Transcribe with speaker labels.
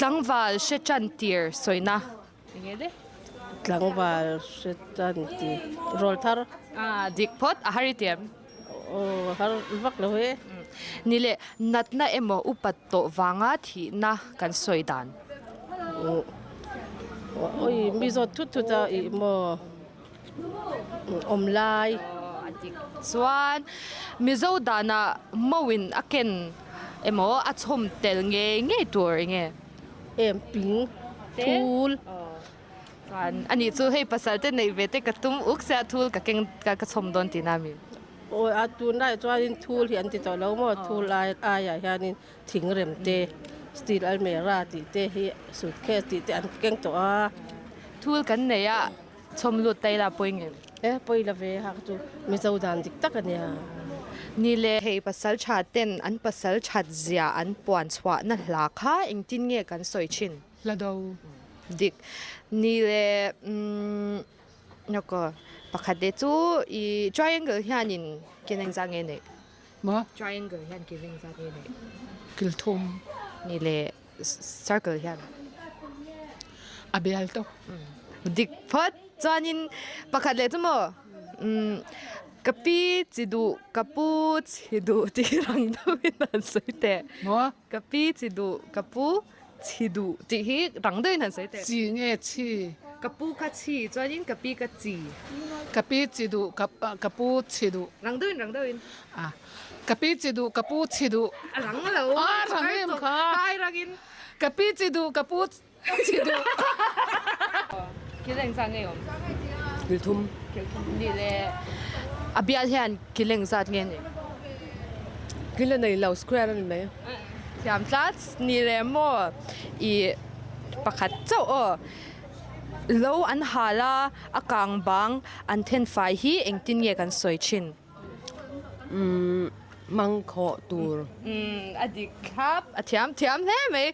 Speaker 1: Tlangval hre tan tir sawina enge le?
Speaker 2: Tlangval hre tan tir rawl thar.
Speaker 1: Ah dik phawt a har i ti em?
Speaker 2: Aw har vak lo e.
Speaker 1: Ni leh natna emaw upat tawh vanga thihna kan sawi dan.
Speaker 2: Oi mi zawt thut thut a ih maw awm lai.
Speaker 1: A dik chuan Mizo danah mauin a ken emaw a chhawm tel ngei ngei tur enge?
Speaker 2: Em ping thul.
Speaker 1: Chuan a nih chu hei pasal te neih ve te ka tum uk sia thul ka keng ka chhawm dawn tihna a mi?
Speaker 2: Awi a tunlaiah chuanin thul hi an ti tawh lo maw thul ai aiah hianin thingrem te steel almera tih te hi suitcase tih te an keng tawh a.
Speaker 1: Thul kan nei a chhawm lut ta ila pawi ngem?
Speaker 2: E pawi la ve hak chu Mizo dan dik tak a nia.
Speaker 1: Ni le hei pasal tha ten an pasal that zia an puan chhuahna hla kha engtin nge kan sawi thin?
Speaker 3: Hla do.
Speaker 1: Dik. Ni le umm nawk pakhat leh chu i triangle hianin kil engzah nge neih?
Speaker 3: Maw?
Speaker 1: Triangle hian kil engzah nge neih?
Speaker 3: Kil thum.
Speaker 1: Ni le circle hian?
Speaker 3: A bial tawp.
Speaker 1: Dik phawt. Chuanin pakhat leh chu maw umm ka pi chi duh ka pu chi duh tih rang deuhin an sawi teh.
Speaker 3: Maw?
Speaker 1: Ka pi chi duh ka pu Chhi duh tih hi rang deuhin han sawi teh.
Speaker 3: Chi nge chhi?
Speaker 1: Ka pu kha chhi chuanin ka pi ka chi.
Speaker 3: Ka pi chi duh ka ka pu chhi duh.
Speaker 1: Rang deuhin rang deuhin.
Speaker 3: A ka pi chi duh ka pu chhi duh.
Speaker 1: A rang lo.
Speaker 3: A rang em kha.
Speaker 1: Ai rangin.
Speaker 3: Ka pi chi duh ka pu chhi duh.
Speaker 1: Kil engzat nge awm?
Speaker 4: Kil thum.
Speaker 1: Kil thum ni le a bial hian kil engzat nge ni?
Speaker 4: Kil a nei lo square a ni mai.
Speaker 1: Thiam tlat ni le maw i pakhat chauh aw. Lo an hal a, a kang bang an then fai hi engtin nge kan sawi thin?
Speaker 4: Umm mangkhawh tur.
Speaker 1: Umm a dik thlap a thiam thiam hle mai.